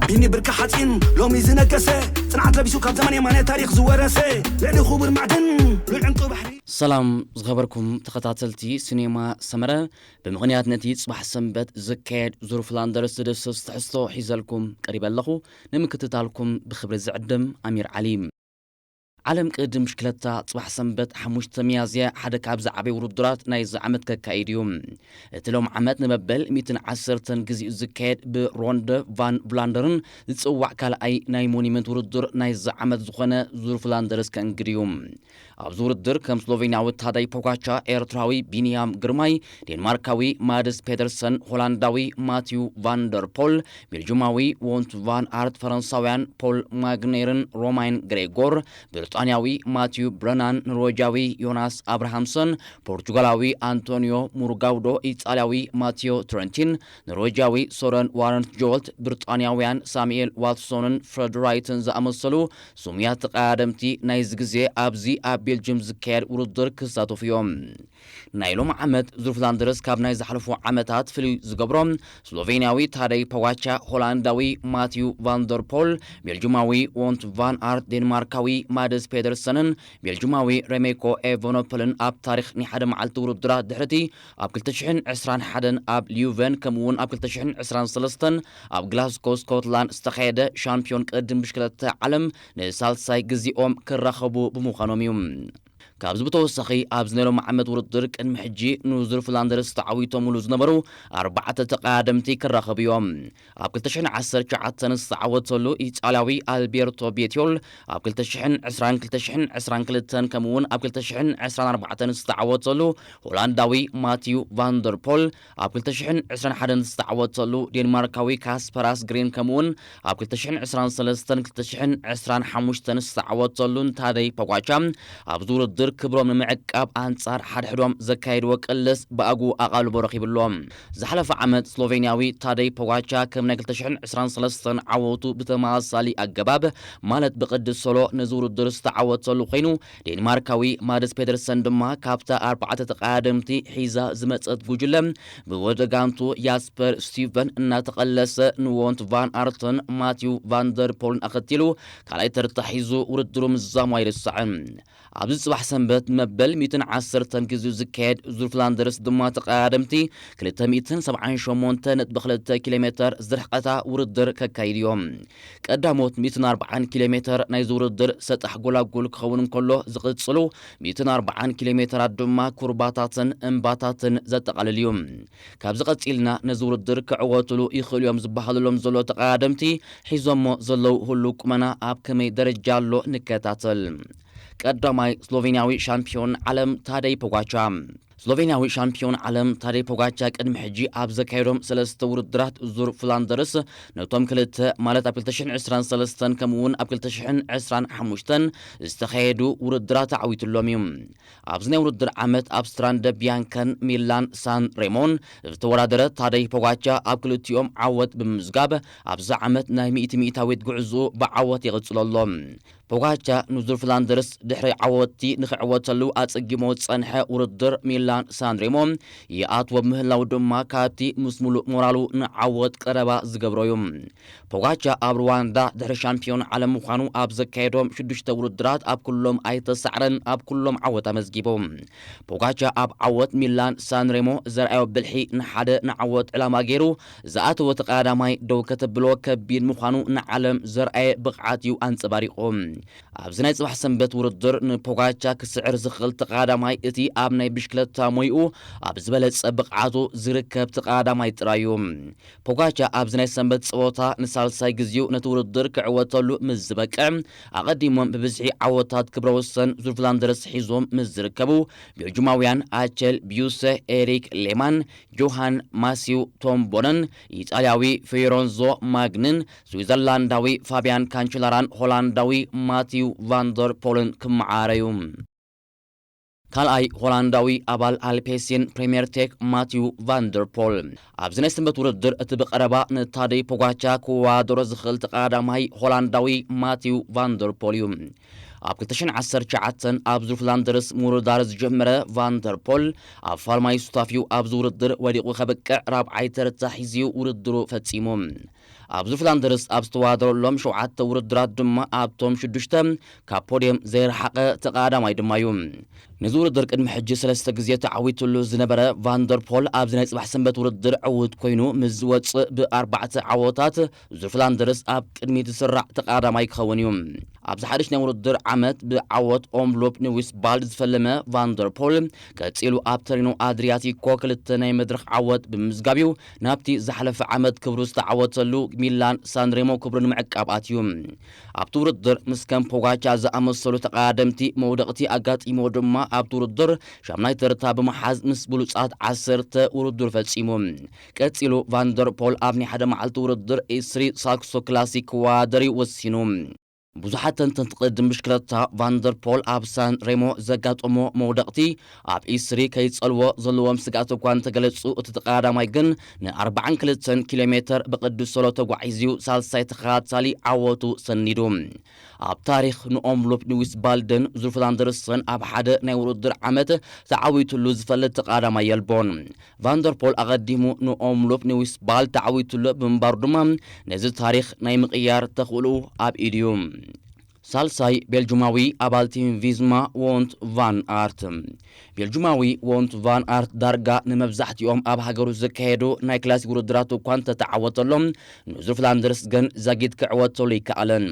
ቢኒ ብርካ ሓፂን ሎሚ ዝነገሰ፣ ፅንዓት ለቢሱ ካብ ዘመን የማነ ታሪኽ ዝወረሰ፣ ልዕሊ ክቡር ማዕድን ሉል ዕንቁ ባሕሪ። ሰላም ዝኸበርኩም ተኸታተልቲ ሲኔማ ሰመረ፣ ብምኽንያት ነቲ ጽባሕ ሰንበት ዝካየድ ዙር ፍላንደርስ ዝድስስ ትሕዝቶ ሒዘልኩም ቀሪበ ኣለኹ። ንምክትታልኩም ብኽብሪ ዝዕድም ኣሚር ዓሊ። ዓለም ቅድም ብሽክለታ ጽባሕ ሰንበት ሓሙሽተ ሚያዝያ ሓደ ካብ ዝዓበዩ ውድድራት ናይዚ ዓመት ከካይድ እዩ። እቲ ሎም ዓመት ንመበል ሚእትን ዓሰርተን ግዜኡ ዝካየድ ብሮንደ ቫን ቭላንደርን ዝጽዋዕ ካልኣይ ናይ ሞኒመንት ውድድር ናይዚ ዓመት ዝኾነ ዙር ፍላንደርስ ከእንግድ እዩ። ኣብዚ ውድድር ከም ስሎቬንያዊ ታዳይ ፖጋቻ፣ ኤርትራዊ ቢንያም ግርማይ፣ ዴንማርካዊ ማድስ ፔደርሰን፣ ሆላንዳዊ ማቲው ቫንደር ፖል፣ ቤልጁማዊ ዎንት ቫን ኣርት፣ ፈረንሳውያን ፖል ማግኔርን ሮማይን ግሬጎር፣ ብሪጣንያዊ ማቲው ብረናን፣ ኖርዌጃዊ ዮናስ ኣብርሃምሰን፣ ፖርቹጋላዊ ኣንቶኒዮ ሙርጋውዶ፣ ኢጣልያዊ ማቲዮ ትረንቲን፣ ኖርዌጃዊ ሶረን ዋረንት ጆልት፣ ብሪጣንያውያን ሳሙኤል ዋትሶንን ፍረድ ራይትን ዝኣመሰሉ ስሙያት ተቐዳደምቲ ናይዚ ግዜ ኣብዚ ኣብ ቤልጅም ዝካየድ ውድድር ክሳተፉ እዮም። ናይ ሎም ዓመት ዙር ፍላንደርስ ካብ ናይ ዝሓለፉ ዓመታት ፍልይ ዝገብሮ፣ ስሎቬንያዊ ታደይ ፖጋቻ፣ ሆላንዳዊ ማቲው ቫንደር ፖል፣ ቤልጁማዊ ዎንት ቫን ኣርት፣ ዴንማርካዊ ማደስ ፔደርሰንን ቤልጁማዊ ሬሜኮ ኤቨኖፖልን ኣብ ታሪኽ ናይ ሓደ መዓልቲ ውድድራት ድሕርቲ ኣብ ክልተ ሽሕን ዕስራን ሓደን ኣብ ሊዩቨን ከምኡ እውን ኣብ ክልተ ሽሕን ዕስራን ሰለስተን ኣብ ግላስኮ ስኮትላንድ ዝተኻየደ ሻምፒዮን ቅድም ብሽክለታ ዓለም ንሳልሳይ ግዜኦም ክራኸቡ ብምዃኖም እዩ። ካብዚ ብተወሳኺ ኣብዚ ናይ ሎም ዓመት ውድድር ቅድሚ ሕጂ ንዙር ፍላንደርስ ተዓዊቶምሉ ዝነበሩ ኣርባዕተ ተቐዳደምቲ ክራኸቡ እዮም። ኣብ ክልተ ሽሕን ዓሰርተ ትሽዓተን ዝተዓወተሉ ኢጣልያዊ ኣልቤርቶ ቤትዮል፣ ኣብ ክልተ ሽሕን ዕስራን ክልተ ሽሕን ዕስራን ክልተን ከምኡ እውን ኣብ ክልተ ሽሕን ዕስራን ኣርባዕተን ዝተዓወተሉ ሆላንዳዊ ማቲው ቫንደር ፖል፣ ኣብ ክልተ ሽሕን ዕስራን ሓደን ዝተዓወተሉ ዴንማርካዊ ካስፐር ኣስግሪን ከምኡ እውን ኣብ ክልተ ሽሕን ዕስራን ሰለስተን ክልተ ሽሕን ዕስራን ሓሙሽተን ዝተዓወተሉን ታደይ ፖጋቻ ኣብዚ ውድድር ክብሮም ንምዕቃብ ኣንጻር ሓድሕዶም ዘካየድዎ ቅልስ ብኣግኡ ኣቓልቦ ረኺብሎም። ዝሓለፈ ዓመት ስሎቬንያዊ ታደይ ፖጋቻ ከም ናይ ክልተ ሽሕን ዕስራን ሰለስተን ዓወቱ ብተመሳሳሊ ኣገባብ ማለት ብቅዲ ሶሎ ነዚ ውድድር ዝተዓወተሉ ኮይኑ፣ ዴንማርካዊ ማድስ ፔደርሰን ድማ ካብታ ኣርባዕተ ተቐዳደምቲ ሒዛ ዝመጸት ጉጅለ ብወደጋንቱ ያስፐር ስቲቨን እናተቐለሰ ንዎንት ቫን ኣርትን ማቲው ቫንደር ፖልን ኣኸቲሉ ካልኣይ ተርታ ሒዙ ውድድሩ ምዛሙ ኣይርሳዕን። ኣብዚ ጽባሕ ሰንበት መበል ሚእትን ዓሰርተን ግዜኡ ዝካየድ ዙር ፍላንደርስ ድማ ተቐዳደምቲ ክልተ ሚእትን ሰብዓን ሸሞንተ ነጥቢ ክልተ ኪሎ ሜተር ዝርሕቐታ ውድድር ከካይድ እዮም። ቀዳሞት ሚእትን ኣርባዓን ኪሎ ሜተር ናይዚ ውድድር ሰጣሕ ጎላጉል ክኸውን እንከሎ፣ ዝቕጽሉ ሚእትን ኣርባዓን ኪሎ ሜተራት ድማ ኩርባታትን እምባታትን ዘጠቓልል እዩ። ካብዚ ቀጺልና ነዚ ውድድር ክዕወትሉ ይኽእሉ እዮም ዝበሃለሎም ዘሎ ተቐዳደምቲ ሒዞሞ ዘለዉ ህሉው ቁመና ኣብ ከመይ ደረጃ ኣሎ ንከታተል። ቀዳማይ ስሎቬንያዊ ሻምፒዮን ዓለም ታደይ ፖጋቻ። ስሎቬንያዊ ሻምፒዮን ዓለም ታደይ ፖጋቻ ቅድሚ ሕጂ ኣብ ዘካየዶም ሰለስተ ውድድራት ዙር ፍላንደርስ ነቶም ክልተ ማለት ኣብ ክልተ ሽሕን ዕስራን ሰለስተን ከምኡ እውን ኣብ ክልተ ሽሕን ዕስራን ሓሙሽተን ዝተኻየዱ ውድድራት ተዓዊትሎም እዩ። ኣብዚ ናይ ውድድር ዓመት ኣብ ስትራንደ ቢያንካን ሚላን ሳን ሬሞን ዝተወዳደረ ታደይ ፖጋቻ ኣብ ክልቲኦም ዓወት ብምምዝጋብ ኣብዚ ዓመት ናይ ሚእቲ ሚእታዊት ጉዕዞኡ ብዓወት ይቕጽሎ ኣሎ። ፖጋቻ ንዙር ፍላንደርስ ድሕሪ ዓወቲ ንኽዕወተሉ ኣጸጊሞ ዝጸንሐ ውድድር ሚላን ሳንሬሞ ይኣትዎ ምህላው ድማ ካብቲ ምስ ሙሉእ ሞራሉ ንዓወት ቀረባ ዝገብሮ እዩ። ፖጋቻ ኣብ ሩዋንዳ ድሕሪ ሻምፒዮን ዓለም ምዃኑ ኣብ ዘካየዶም ሽዱሽተ ውድድራት ኣብ ኩሎም ኣይተሳዕረን፣ ኣብ ኩሎም ዓወት ኣመዝጊቡ። ፖጋቻ ኣብ ዓወት ሚላን ሳንሬሞ ዘርኣዮ ብልሒ ንሓደ ንዓወት ዕላማ ገይሩ ዝኣተወ ተቐዳዳማይ ደው ከተብሎ ከቢድ ምዃኑ ንዓለም ዘርኣየ ብቕዓት እዩ ኣንጸባሪቑ። ኣብዚ ናይ ጽባሕ ሰንበት ውድድር ንፖጋቻ ክስዕር ዝኽእል ተቐዳዳማይ እቲ ኣብ ናይ ብሽክለታ ሞይኡ ኣብ ዝበለጸ ብቕዓቱ ዝርከብ ተቐዳዳማይ ጥራይ እዩ። ፖጋቻ ኣብዚ ናይ ሰንበት ጸወታ ንሳልሳይ ግዜኡ ነቲ ውድድር ክዕወተሉ ምስ ዝበቅዕ፣ ኣቐዲሞም ብብዝሒ ዓወታት ክብረ ወሰን ዙር ፍላንደርስ ሒዞም ምስ ዝርከቡ ቤልጁማውያን ኣቸል ቢዩሰ፣ ኤሪክ ሌማን፣ ጆሃን ማሲው ቶምቦነን፣ ኢጣልያዊ ፊዮረንዞ ማግንን ስዊዘርላንዳዊ ፋብያን ካንችላራን ሆላንዳዊ ማቲው ቫንደር ፖልን ክመዓረዩ። ካልኣይ ሆላንዳዊ ኣባል ኣልፔሲን ፕሪምየር ቴክ ማቲው ቫንደር ፖል። ኣብዚ ናይ ሰንበት ውድድር እቲ ብቐረባ ንታደይ ፖጋቻ ክወዳደሮ ዝኽእል ተቐዳዳማይ ሆላንዳዊ ማቲው ቫንደር ፖል እዩ። ኣብ ክልተ ሽሕን ዓሰርተ ትሽዓተን ኣብ ዙር ፍላንደርስ ምውድዳር ዝጀመረ ቫንደር ፖል ኣብ ፋልማይ ሱታፊው ኣብዚ ውድድር ወዲቑ ከብቅዕ ራብዓይ ተርታ ሒዙ ውድድሩ ፈጺሙ። ኣብዚ ፍላንደርስ ኣብ ዝተወዳደረሎም ሸውዓተ ውድድራት ድማ ኣብቶም ሽዱሽተ ካብ ፖድየም ዘይረሓቐ ተቐዳማይ ድማ እዩ። ነዚ ውድድር ቅድሚ ሕጂ ሰለስተ ግዜ ተዓዊትሉ ዝነበረ ቫንደርፖል ኣብዚ ናይ ጽባሕ ሰንበት ውድድር ዕዉት ኮይኑ ምስ ዝወጽእ ብኣርባዕተ ዓወታት ዙር ፍላንደርስ ኣብ ቅድሚት ዝስራዕ ተቐዳማይ ክኸውን እዩ። ኣብዚ ሓድሽ ናይ ውድድር ዓመት ብዓወት ኦምሎፕ ንዊስ ባልድ ዝፈለመ ቫንደርፖል ቀጺሉ ኣብ ተሪኖ ኣድሪያቲኮ ክልተ ናይ መድረኽ ዓወት ብምምዝጋብ እዩ ናብቲ ዝሓለፈ ዓመት ክብሩ ዝተዓወተሉ ሚላን ሳንሬሞ ክብሩ ንምዕቃብ ኣትዩ። ኣብቲ ውድድር ምስ ከም ፖጋቻ ዝኣመሰሉ ተቐዳደምቲ መውደቕቲ ኣጋጢሞ ድማ ኣብቲ ውድድር ሻምናይ ተርታ ብምሓዝ ምስ ብሉጻት ዓሰርተ ውድድር ፈጺሙ። ቀጺሉ ቫንደርፖል ኣብ ናይ ሓደ መዓልቲ ውድድር ኢስሪ ሳክሶ ክላሲክ ክወዳደር እዩ ወሲኑ። ብዙሓት ተንተንቲ ቅድም ብሽክለታ ቫንደርፖል ኣብ ሳን ሬሞ ዘጋጠሞ መውደቕቲ ኣብ ኢስሪ ከይጸልዎ ዘለዎም ስግኣት እኳ እንተገለጹ፣ እቲ ተቐዳዳማይ ግን ን ኣርባዓን ክልተን ኪሎ ሜተር ብቕዱስ ሶሎ ተጓዒዝዩ ሳልሳይ ተኸታታሊ ዓወቱ ሰኒዱ። ኣብ ታሪኽ ንኦምሎፕ ንዊስ ባልደን ዙር ፍላንደርስን ኣብ ሓደ ናይ ውድድር ዓመት ተዓዊትሉ ዝፈልጥ ተቐዳዳማይ የልቦን። ቫንደርፖል ኣቐዲሙ ንኦምሎፕ ንዊስ ባል ተዓዊትሉ ብምንባሩ ድማ ነዚ ታሪኽ ናይ ምቕያር ተኽእሎ ኣብ ኢዱ እዩ። ሳልሳይ ቤልጁማዊ ኣባል ቲም ቪዝማ ዎንት ቫን ኣርት። ቤልጁማዊ ዎንት ቫን ኣርት ዳርጋ ንመብዛሕትኦም ኣብ ሃገሩ ዝካየዱ ናይ ክላሲክ ውድድራት እኳ እንተተዓወተሎም ንዙር ፍላንደርስ ግን ዛጊት ክዕወተሉ ይከኣለን።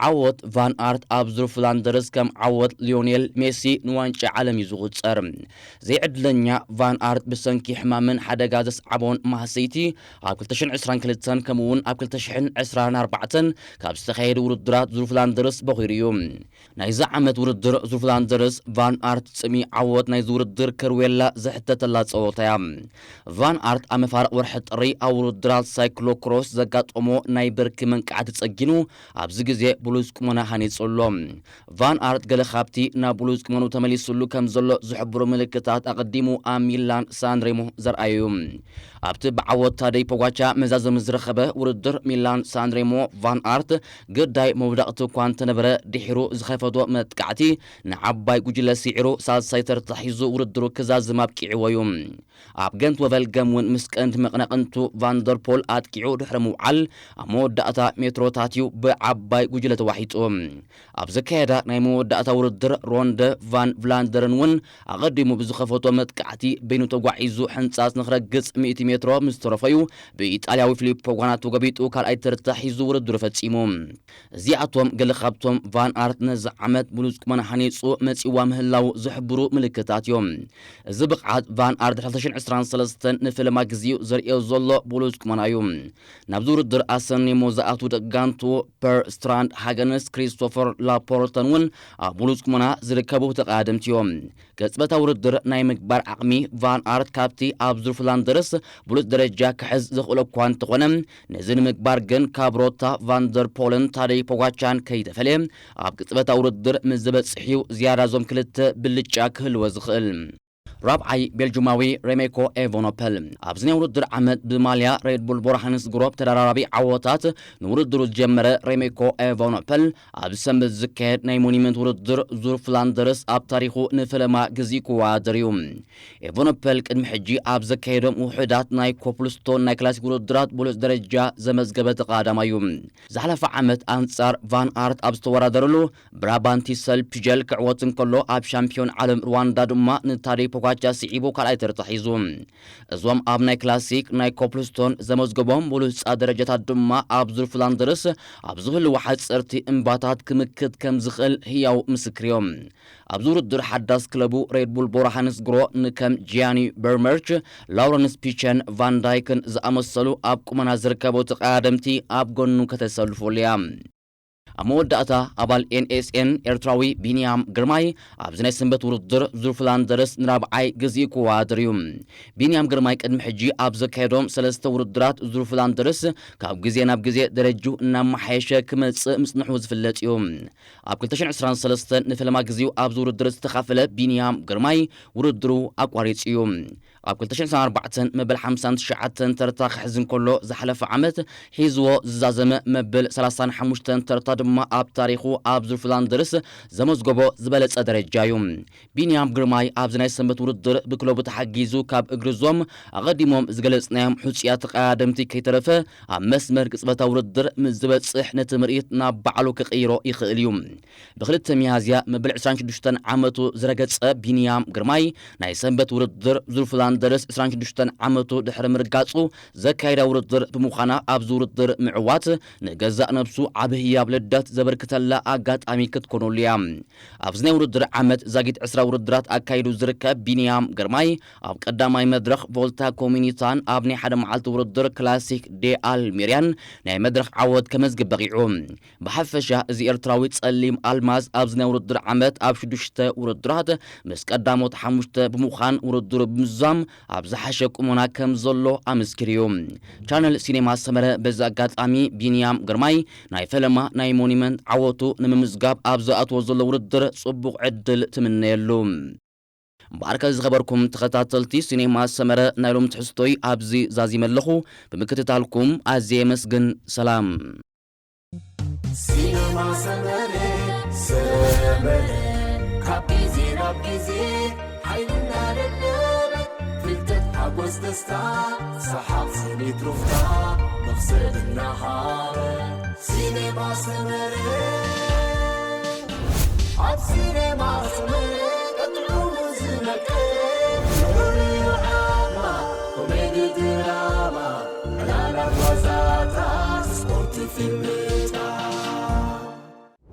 ዓወት ቫን ኣርት ኣብ ዙር ፍላንደርስ ከም ዓወት ሊዮኔል ሜሲ ንዋንጫ ዓለም እዩ ዝቑጸር። ዘይዕድለኛ ቫን ኣርት ብሰንኪ ሕማምን ሓደጋ ዘስዓቦን ማህሰይቲ ኣብ ክልተ ሽሕን ዕስራን ክልተን ከምኡ እውን ኣብ ክልተ ሽሕን ዕስራን ኣርባዕተን ካብ ዝተኻየዱ ውድድራት ዙር ፍላንደርስ በኺሩ እዩ። ናይዚ ዓመት ውድድር ዙር ፍላንደርስ ቫን ኣርት ጽምኢ ዓወት ናይዚ ውድድር ከርዌላ ዝሕተተላ ጸወታ እያ። ቫን ኣርት ኣብ መፋርቕ ወርሒ ጥሪ ኣብ ውድድራት ሳይክሎ ክሮስ ዘጋጠሞ ናይ ብርኪ መንቃዕቲ ጸጊኑ ኣብዚ ግዜ ብሉጽ ቁመና ሃኒጹ ኣሎ። ቫን ኣርት ገለ ካብቲ ናብ ብሉጽ ቁመኑ ተመሊሱሉ ከም ዘሎ ዝሕብሩ ምልክታት ኣቐዲሙ ኣብ ሚላን ሳንሬሞ ዘርኣዩ እዩ። ኣብቲ ብዓወት ታደይ ፖጋቻ መዛዘሚ ዝረኸበ ውድድር ሚላን ሳንሬሞ ቫን ኣርት ግዳይ መውዳቕቲ እኳ እንተነበረ ድሒሩ ዝኸፈቶ መጥቃዕቲ ንዓባይ ጉጅለ ስዒሩ ሳልሳይ ተርታ ሒዙ ውድድሩ ክዛዝም ኣብቂዕዎ እዩ። ኣብ ገንት ወቨልገም እውን ምስ ቀንዲ መቕነቕንቱ ቫንደርፖል ኣጥቂዑ ድሕሪ ምውዓል ኣብ መወዳእታ ሜትሮታት እዩ ብዓባይ ጉጅለ ተዋሒጡ። ኣብ ዘካየዳ ናይ መወዳእታ ውድድር ሮንደ ቫን ቭላንደርን እውን ኣቐዲሙ ብዝኸፈቶ መጥቃዕቲ በይኑ ተጓዒዙ ሕንጻት ንክረግጽ ሚእቲ ሜትሮ ምስ ተረፈዩ ብኢጣልያዊ ፊሊፖ ጓናቶ ገቢጡ ካልኣይ ተርታ ሒዙ ውድድሩ ፈጺሙ። እዚኣቶም ገለ ካብቶም ቫን ኣርት ነዚ ዓመት ብሉጽ ቁመና ሃኒጹ መጺዋ ምህላው ዝሕብሩ ምልክታት እዮም። እዚ ብቕዓት ቫን ኣርት ክልተ ሽሕን ዕስራን ሰለስተን ንፈለማ ግዜኡ ዘርእዮ ዘሎ ብሉጽ ቁመና እዩ። ናብዚ ውድድር ኣሰኒሞ ዝኣትዉ ደቂ ጋንቱ ፐር ስትራንድ ሃገንስ ክሪስቶፈር ላፖርተን እውን ኣብ ብሉጽ ቁመና ዝርከቡ ተቐዳደምቲ እዮም። ቅጽበታዊ ውድድር ናይ ምግባር ዓቕሚ ቫን ኣርት ካብቲ ኣብ ዙር ፍላንደርስ ብሉጽ ደረጃ ክሕዝ ዘኽእሎ እኳ እንተኾነ፣ ነዚ ንምግባር ግን ካብ ሮታ ቫንደርፖልን ታደይ ፖጋቻን ከይተፈልየ ኣብ ቅጽበታዊ ውድድር ምስ ዝበጽሕ እዩ ዝያዳ እዞም ክልተ ብልጫ ክህልዎ ዝኽእል። ራብዓይ ቤልጁማዊ ሬሜኮ ኤቮኖፐል ኣብዚ ናይ ውድድር ዓመት ብማልያ ሬድ ቡል ቦርሃንስ ግሮፕ ተደራራቢ ዓወታት ንውድድሩ ዝጀመረ ሬሜኮ ኤቮኖፐል ኣብዚ ሰንበት ዝካየድ ናይ ሞኒመንት ውድድር ዙር ፍላንደርስ ኣብ ታሪኹ ንፈለማ ግዜ ክወዳደር እዩ። ኤቨኖፐል ቅድሚ ሕጂ ኣብ ዘካየዶም ውሑዳት ናይ ኮፕልስቶን ናይ ክላሲክ ውድድራት ብሉጽ ደረጃ ዘመዝገበ ተቐዳዳማይ እዩ። ዝሓለፈ ዓመት ኣንጻር ቫን ኣርት ኣብ ዝተወዳደረሉ ብራባንቲ ሰልፕጀል ክዕወት እንከሎ ኣብ ሻምፒዮን ዓለም ሩዋንዳ ድማ ንታደይ ፖጋቻ ስዒቡ ካልኣይ ተርታ ሒዙ። እዞም ኣብ ናይ ክላሲክ ናይ ኮፕልስቶን ዘመዝገቦም ብሉጻት ደረጃታት ድማ ኣብ ዙር ፍላንደርስ ኣብ ዝህልዉ ሓጸርቲ እምባታት ክምክት ከም ዝኽእል ህያው ምስክር እዮም። ኣብዚ ውድድር ሓዳስ ክለቡ ሬድ ቡል ቦርሃንስ ግሮ ንከም ጂያኒ በርመርች፣ ላውረንስ ፒቸን ቫን ዳይክን ዝኣመሰሉ ኣብ ቁመና ዝርከቡ ተቐዳደምቲ ኣብ ጎኑ ከተሰልፈሉ እያ። ኣብ መወዳእታ ኣባል ኤንኤስኤን ኤርትራዊ ቢንያም ግርማይ ኣብዚ ናይ ሰንበት ውድድር ዙር ፍላንደርስ ንራብዓይ ግዜኡ ክወዳደር እዩ። ቢንያም ግርማይ ቅድሚ ሕጂ ኣብ ዘካየዶም ሰለስተ ውድድራት ዙር ፍላንደርስ ካብ ግዜ ናብ ግዜ ደረጅኡ እናመሓየሸ ክመጽእ ምጽንሑ ዝፍለጥ እዩ። ኣብ ክልተ ሽሕን ዕስራን ሰለስተን ንፈለማ ግዜኡ ኣብዚ ውድድር ዝተኻፈለ ቢንያም ግርማይ ውድድሩ ኣቋሪጹ እዩ። ኣብ ክልተ ሽሕን ዕስራን ኣርባዕተን መበል ሓምሳን ትሽዓተን ተርታ ክሕዝ እንከሎ፣ ዝሓለፈ ዓመት ሒዝዎ ዝዛዘመ መበል ሰላሳን ሓሙሽተን ተርታ ድማ ኣብ ታሪኹ ኣብ ዙር ፍላንደርስ ዘመዝገቦ ዝበለጸ ደረጃ እዩ። ቢንያም ግርማይ ኣብዚ ናይ ሰንበት ውድድር ብክለቡ ተሓጊዙ ካብ እግሪ ዞም ኣቐዲሞም ዝገለጽናዮም ሕጹያት ተቐዳደምቲ ከይተረፈ ኣብ መስመር ቅጽበታዊ ውድድር ምስ ዝበጽሕ ነቲ ምርኢት ናብ ባዕሉ ክቕይሮ ይኽእል እዩ። ብክልተ ሚያዝያ መበል ዕስራን ሽዱሽተን ዓመቱ ዝረገጸ ቢንያም ግርማይ ናይ ሰንበት ውድድር ዙር ፍላንደርስ ዕስራን ሽዱሽተን ዓመቱ ድሕሪ ምርጋጹ ዘካየዳ ውድድር ብምዃና ኣብዚ ውድድር ምዕዋት ንገዛእ ነብሱ ዓቢ ህያብ ልደት ዘበርክተላ ኣጋጣሚ ክትኮነሉ እያ። ኣብዚ ናይ ውድድር ዓመት ዛጊት ዕስራ ውድድራት ኣካይዱ ዝርከብ ቢንያም ግርማይ ኣብ ቀዳማይ መድረኽ ቮልታ ኮሚኒታን ኣብ ናይ ሓደ መዓልቲ ውድድር ክላሲክ ዴ ኣልሜርያን ናይ መድረኽ ዓወት ከመዝግብ በቒዑ። ብሓፈሻ እዚ ኤርትራዊ ጸሊም ኣልማዝ ኣብዚ ናይ ውድድር ዓመት ኣብ ሽዱሽተ ውድድራት ምስ ቀዳሞት ሓሙሽተ ብምዃን ውድድሩ ብምዝዛም ኣብ ዝሓሸ ቁመና ከም ዘሎ ኣመስኪሩ እዩ። ቻነል ሲኔማ ሰመረ በዚ ኣጋጣሚ ቢንያም ግርማይ ናይ ፈለማ ናይ ሞኒመንት ዓወቱ ንምምዝጋብ ኣብ ዝኣትዎ ዘሎ ውድድር ጽቡቕ ዕድል ትምነየሉ። እምበኣርከ ዝኸበርኩም ተኸታተልቲ ሲኔማ ሰመረ ናይ ሎም ትሕዝቶይ ኣብዚ ዛዚመ ኣለኹ። ብምክትታልኩም ኣዝየ የመስግን። ሰላም። ሲነማ ሰመረ ሰመረ ካብ ግዜ ናብ ግዜ ሓይልና ደለበ ፍልጠት ሓጎስ ደስታ ሰሓቕ ስኒት ሩፍታ መኽሰብ እናሃበ ሲነማ ሰመረ ኣብ ሲነማ ሰመረ